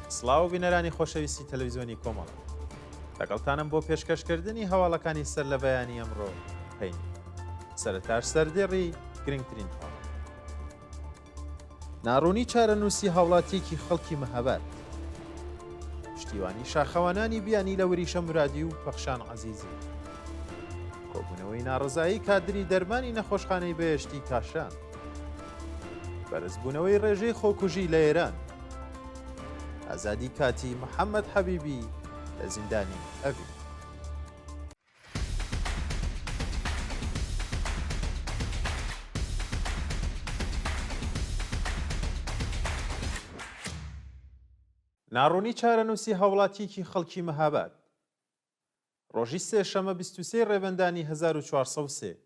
سڵاو بینەرانی خۆشەویستی تەلەویزیۆنی کۆمەڵە. لەگەڵتانم بۆ پێشکەشکردنی هەواڵەکانی سەر لە بەیانی ئەمڕۆ هەینی. سەرەتاش سەردێڕی گرنگترین هەواڵ. ناڕوونی چارەنووسی هاوڵاتییەکی خەڵکی مەهاباد. پشتیوانی شاخەوانانی بیانی لە وریشە مورادی و پەخشان عەزیزی. کۆبوونەوەی ناڕەزایی کادری دەرمانی نەخۆشخانەی بەهێشتی کاشان. بەرزبوونەوەی ڕێژەی خۆکوژی لە ئێران. ئازادی کاتی محەممەد حەبیبی لە زیندانی ئەڤین. ناڕوونی چارەنووسی هاوڵاتییەکی خەڵکی مەهاباد ڕۆژی سێشەمە 23 ڕێبەندانی 1403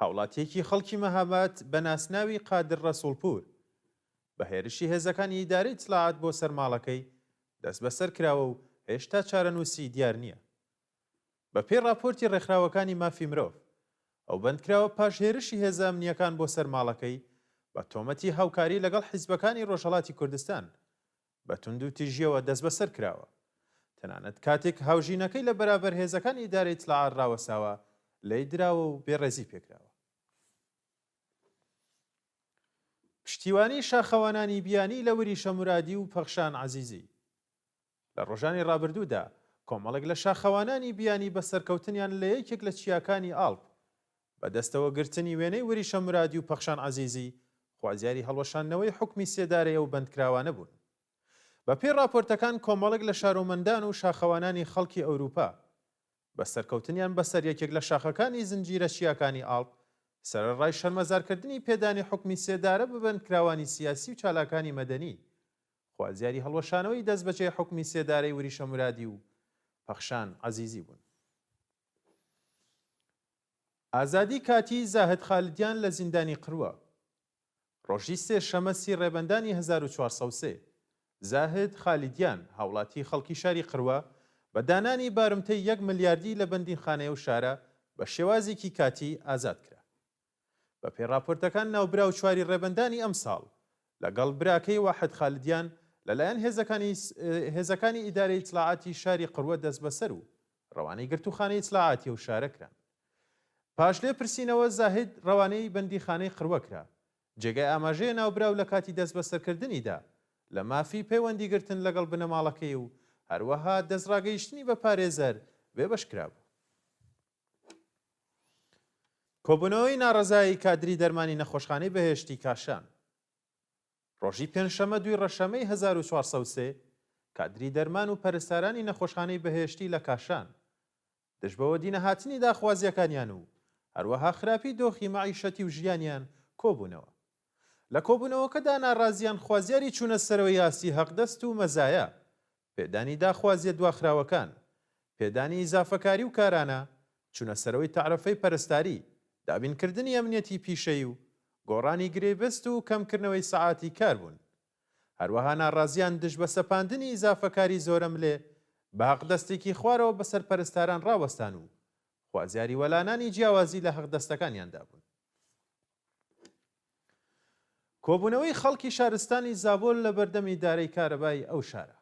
هاوڵاتییەکی خەڵکی مەهاباد بە ناسناوی قادر ڕەسوڵپوور بە هێرشی هێزەکانی ئیدارەی ئیتلاعات بۆ سەر ماڵەکەی دەستبەسەر کراوە و هێشتا چارەنووسی دیار نییە. بە پێی ڕاپۆرتی ڕێکخراوەکانی مافی مرۆڤ، ئەو بەندکراوە پاش هێرشی هێزە ئەمنییەکان بۆ سەر ماڵەکەی بە تۆمەتی هاوکاری لەگەڵ حیزبەکانی ڕۆژهەڵاتی کوردستان بە توندوتیژییەوە دەستبەسەر کراوە. تەنانەت کاتێک هاوژینەکەی لە بەرابەر هێزەکانی ئیدارەی ئیتلاعات ڕاوەستاوە، لێی دراوە و بێڕێزی پێکراوە. پشتیوانی شاخەوانانی بیانی لە وریشە مورادی و پەخشان عەزیزی. لە ڕۆژانی ڕابردوودا کۆمەڵێک لە شاخەوانانی بیانی بە سەرکەوتنیان لە یەکێک لە چیاکانی ئاڵپ بە دەستەوە گرتنی وێنەی وریشە مورادی و پەخشان عەزیزی خوازیاری هەڵوەشاندنەوەی حوکمی سێدارەی ئەو بەندکراوانە بوون. بە پێی ڕاپۆرتەکان کۆمەڵێک لە شارۆمەندان و شاخەوانانی خەڵکی ئەورووپا بە سەرکەوتنیان بەسەر یەکێک لە شاخەکانی زنجیرە چیاکانی ئاڵپ سەرەڕای شەرمەزارکردنی پێدانی حوکمی سێدارە بە بەندکراوانی سیاسی و چالاکانی مەدەنی خوازیاری هەڵوەشانەوەی دەستبەجێ حوکمی سێدارەی وریشە مورادی و پەخشان عەزیزی بوون. ئازادی کاتیی زاهد خالدیان لە زیندانی قروە. ڕۆژی سێ شەمە سی ڕێبەندانی 1403، زاهد خالیدیان، هاوڵاتیی خەڵکی شاری قروە، بە دانانی بارمتەی یەک ملیاردی لە بەندینخانەی ئەو شارە بە شێوازێکی کاتی ئازاد کرا. بەپێی ڕاپۆرتەکان ناوبراو چواری ڕێبەندانی ئەمساڵ لەگەڵ براکەی واحد خالدیان لەلایەن هێزەکانی هێزەکانی ئیدارەی ئیتلاعاتی شاری قروە دەستبەسەر و ڕەوانەی گرتووخانەی ئیتلاعاتی ئەو شارە کران. پاش لێپرسینەوە زاهد ڕەوانەی بەندیخانەی قروە کرا. جێگای ئاماژەیە ناوبراو لە کاتی دەستبەسەرکردنیدا لە مافی پەیوەندیگرتن لەگەڵ بنەماڵەکەی و هەروەها دەستڕاگەیشتنی بە پارێزەر بێبەش کرابوو. کۆبوونەوەی ناڕەزایی کادری دەرمانی نەخۆشخانەی بەهێشتی کاشان ڕۆژی پێنجشەممە دووی ڕەشەمەی 1403 کادری دەرمان و پەرستارانی نەخۆشخانەی بەهێشتی لە کاشان دژ بە وەدینەهاتنی داخوازییەکانیان و هەروەها خراپی دۆخی مەعیشەتی و ژیانیان کۆبوونەوە. لە کۆبوونەوەکەدا ناڕازیان خوازیاری چوونە سەرەوەی ئاستی هەقدەست و مەزایا، پێدانی داخوازییە دواخراوەکان، پێدانی ئیزافەکاری و کارانە، چوونە سەرەوەی تەعرەفەی پەرستاری، دابینکردنی ئەمنیەتی پیشەیی و گۆڕانی گرێبەست و کەمکردنەوەی سەعاتی کار بوون. هەروەها ناڕازیان دژ بە سەپاندنی ئیزافەکاری زۆرەملێ بە هەقدەستێکی خوارەوە بەسەر پەرستاران ڕاوەستان و خوازیاری وەلانانی جیاوازی لە هەقدەستەکانیاندا بوون. کۆبوونەوەی خەڵکی شارستانی زابۆل لە بەردەم ئیدارەی کارەبای ئەو شارە.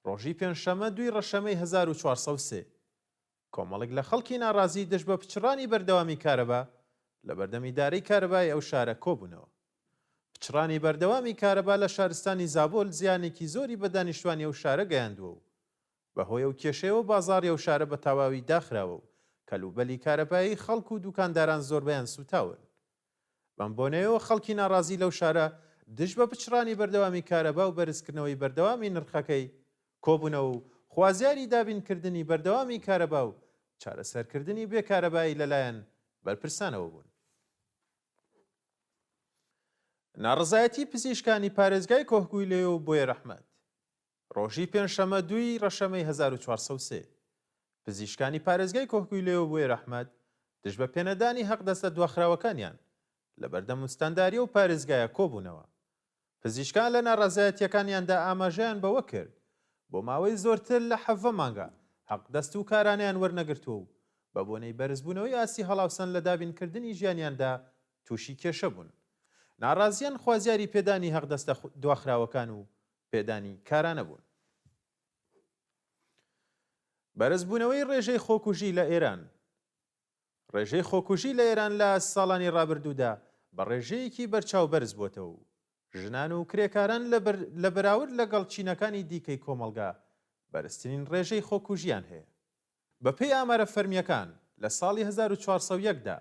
ڕۆژی پێنجشەممە دووی ڕەشەمەی 1403، کۆمەڵێک لە خەڵکی ناڕازی دژ بە پچڕانی بەردەوامی کارەبا لە بەردەم ئیدارەی کارەبای ئەو شارە کۆبوونەوە. پچڕانی بەردەوامی کارەبا لە شارستانی زابۆل زیانێکی زۆری بە دانیشتوانی ئەو شارە گەیاندووە و بەهۆی ئەو کێشەیەوە بازاڕی ئەو شارە بە تەواوی داخراوە و کەلوپەلی کارەبایی خەڵک و دوکانداران زۆربەیان سووتاون. بەم بۆنەیەوە خەڵکی ناڕازی لەو شارە دژ بە پچڕانی بەردەوامی کارەبا و بەرزکردنەوەی بەردەوامی نرخەکەی کۆبوونەوە و خوازیاری دابینکردنی بەردەوامی کارەبا و چارەسەرکردنی بێ کارەبایی لەلایەن بەرپرسانەوە بوون. ناڕەزایەتی پزیشکانی پارێزگای کۆهگویلێ و بۆیەرەحمەد. ڕۆژی پێنجشەممە دووی ڕەشەمەی 1403، پزیشکانی پارێزگای کۆهگویلێ و بوێرئەحمەد دژ بە پێنەدانی هەقدەستە دواخراوەکانیان لەبەردەم ئوستانداری ئەو پارێزگایە کۆبوونەوە. پزیشکان لە ناڕەزایەتییەکانیاندا ئاماژەیان بەوە کرد، بۆ ماوەی زۆرتر لە 17 مانگە حەقدەست و کارانەیان وەرنەگرتووە و بەبۆنەی بەرزبوونەوەی ئاستی هەڵاوسان لە دابینکردنی ژیانیاندا تووشی کێشە بوون. ناڕازییان خوازیاری پێدانی هەقدەستە دواخراوەکان و. پێدانی کارانە بوون. بەرزبوونەوەی ڕێژەی خۆکوژی لە ئێران ڕێژەی خۆکوژی لە ئێران لە ساڵانی ڕابردوودا بە ڕێژەیەکی بەرچاو بەرز بۆتەوە و ژنان و کرێکاران لە بەراورد لەگەڵ چینەکانی دیکەی کۆمەڵگا بەرزترین ڕێژەی خۆکوژییان هەیە. بەپێی ئامارە فەرمییەکان، لە ساڵی 1401 دا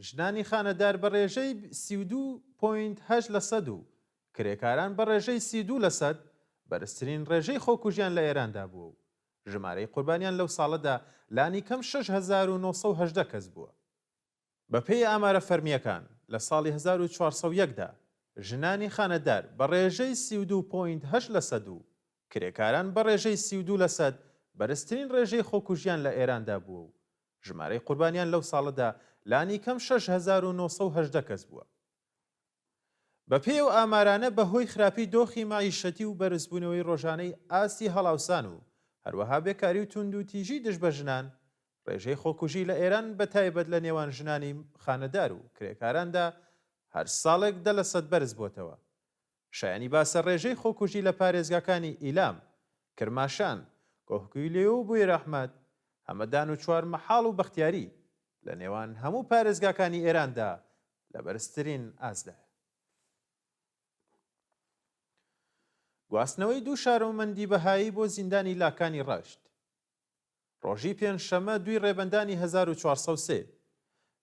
ژنانی خانەدار بە ڕێژەی 32 point هەشت لەسەد و کرێکاران بە ڕێژەی 32 لەسەد بەرزترین ڕێژەی خۆکوژیان لە ئێراندا بووە و ژمارەی قوربانیان لەو ساڵەدا لانیکەم 6918 کەس بووە. بەپێی ئامارە فەرمییەکان، لە ساڵی 1401 دا ژنانی خانەدار بە ڕێژەی 32 point هەشت لەسەد و کرێکاران بە ڕێژەی 32 لەسەد بەرزترین ڕێژەی خۆکوژیان لە ئێراندا بووە و ژمارەی قوربانیان لەو ساڵەدا لانیکەم 6918 کەس بووە. بەپێی ئەو ئامارانە بەهۆی خراپی دۆخی مەعیشەتی و بەرزبوونەوەی ڕۆژانەی ئاستی هەڵاوسان و هەروەها بێکاری و توندوتیژی دژ بە ژنان، ڕێژەی خۆکوژی لە ئێران بە تایبەت لە نێوان ژنانی خانەدار و کرێکاراندا هەر ساڵێک دە لەسەد بەرز بۆتەوە. شایانی باسە ڕێژەی خۆکوژی لە پارێزگاکانی ئیلام، کرماشان، کۆهگویلێ و بویرئەحمەد، هەمەدان و چوارمەحاڵ و بەختیاری لە نێوان هەموو پارێزگاکانی ئێراندا لە بەرزترین ئاستدایە. گواستنەوەی دوو شارۆمەندی بەهایی بۆ زیندانی لاکانی ڕەشت. ڕۆژی پێنجشەممە دووی ڕێبەندانی 1403،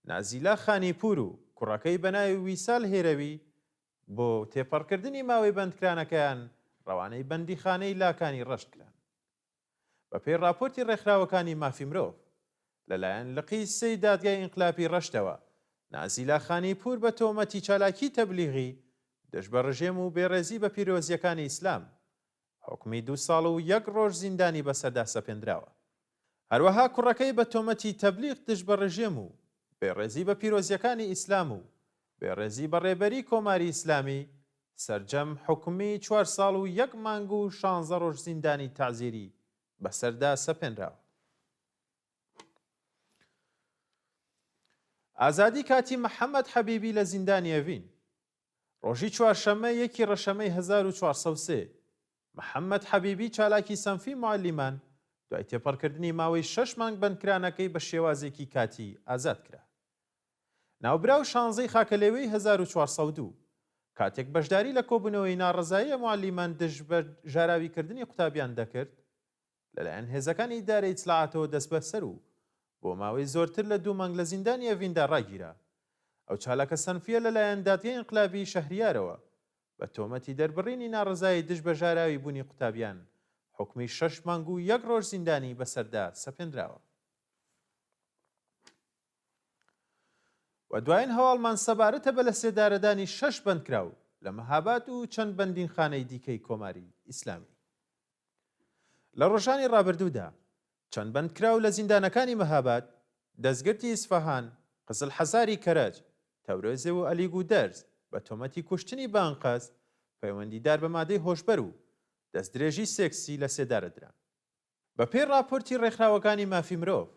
نازیلا خانیپوور و کوڕەکەی بە ناوی ویسال هێرەوی بۆ تێپەڕکردنی ماوەی بەندکرانەکەیان ڕەوانەی بەندیخانەی لاکانی ڕەشت کران. بەپێی ڕاپۆرتی ڕێکخراوەکانی مافی مرۆڤ، لەلایەن لقی سێی دادگای ئینقلابی ڕەشتەوە، نازیلا خانیپوور بە تۆمەتی چالاکیی تەبلیغی دژ بە ڕژێم و بێڕێزی بە پیرۆزییەکانی ئیسلام، حوکمی دوو ساڵ و یەک ڕۆژ زیندانی بەسەردا سەپێندراوە. هەروەها کوڕەکەی بە تۆمەتی تەبلیغ دژ بە ڕژێم و بێڕێزی بە پیرۆزییەکانی ئیسلام و بێڕێزی بە ڕێبەری کۆماری ئیسلامی، سەرجەم حوکمی چوار ساڵ و یەک مانگ و شانزە ڕۆژ زیندانی تەعزیری بەسەردا سەپێنراوە. ئازادی کاتی محەمەد حەبیبی لە زیندانی ئەڤین. ڕۆژی چوارشەممە یەکی ڕەشەمەی 1403، محەمەد حەبیبی چالاکی سەنفی موعەلیمان دوای تێپەڕکردنی ماوەی شەش مانگ بەندکرانەکەی بە شێوازێکی کاتی ئازاد کرا. ناوبراو شانزەی خاکەلێوەی 1402، کاتێک بەشداری لە کۆبوونەوەی ناڕەزاییە موعەلیمان دژ بە ژاراویکردنی قوتابیان دەکرد، لەلایەن هێزەکانی ئیدارەی ئیتلاعاتەوە دەستبەسەر و بۆ ماوەی زۆرتر لە دوو مانگ لە زیندانی ئەڤیندا ڕاگیرا. ئەو چالاکە سەنفییە لەلایەن دادگای ئینقلابی شەهریارەوە بە تۆمەتی دەربڕینی ناڕەزایی دژ بە ژاراوی بوونی قوتابیان حوکمی شەش مانگ و یەک ڕۆژ زیندانی بەسەردا سەپێنراوە. و دوایین هەواڵمان سەبارەتە بە لەسێدارەدانی شەش بەندکراو لە مەهاباد و چەند بەندینخانەی دیکەی کۆماری ئیسلامی. لە ڕۆژانی ڕابردوودا چەند بەندکراو لە زیندانەکانی مەهاباد، دەستگرتی ئیسفەهان، قزلحەساری کەرەج، تەورێز و ئەلیگودەرز بە تۆمەتی کوشتنی بە ئەنقەست، پەیوەندیدار بە مادەی هۆشبەر و دەستدرێژی سێکسی لە سێدارە دران. بەپێی ڕاپۆرتی ڕێکخراوەکانی مافی مرۆڤ،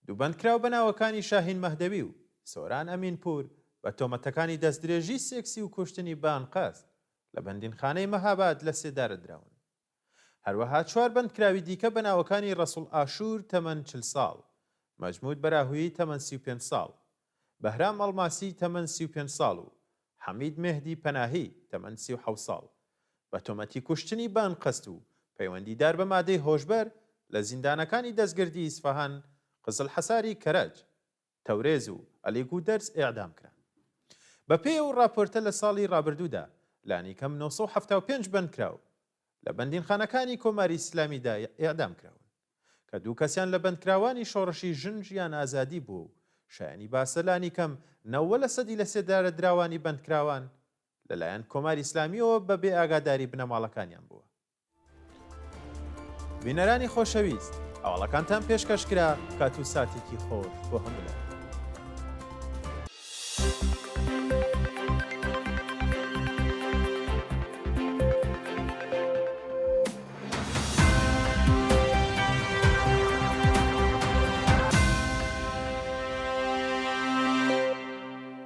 دوو بەندکراو بە ناوەکانی شاهین مەهدەوی و سۆران ئەمینپوور بە تۆمەتەکانی دەستدرێژی سێکسی و کوشتنی بە ئەنقەست لە بەندینخانەی مەهاباد لە سێدارە دراون. هەروەها چوار بەندکراوی دیکە بە ناوەکانی ڕەسوڵ ئاشوور تەمەن 40 ساڵ، مەجموود بەراهویی تەمەن 35 ساڵ، بەهرام ئەڵماسی تەمەن 35 ساڵ و حەمید مێهدی پەناهی تەمەن 37 ساڵ بە تۆمەتی کوشتنی بە ئەنقەست و پەیوەندیدار بە مادەی هۆشبەر لە زیندانەکانی دەستگردی ئیسفەهان، قزڵحەساری کەرەج، تەورێز و ئەلیگودەرز ئێعدام کران. بە پێی ئەو ڕاپۆرتە لە ساڵی ڕابردوودا لانیکەم 975 بەندکراو لە بەندینخانەکانی کۆماری ئیسلامیدا ئێعدام کراون کە دوو کەسیان لە بەندکراوانی شۆڕشی ژن ژیان ئازادی بووە و شایانی باسە لانیکەم نەوە لەسەدی لەسێدارەدراوانی بەندکراوان لەلایەن کۆماری ئیسلامییەوە بە بێ ئاگاداری بنەماڵەکانیان بووە. بینەرانی خۆشەویست هەواڵەکانتان پێشکەش کرا کات و ساتێکی خۆش بۆ هەموو لایەک.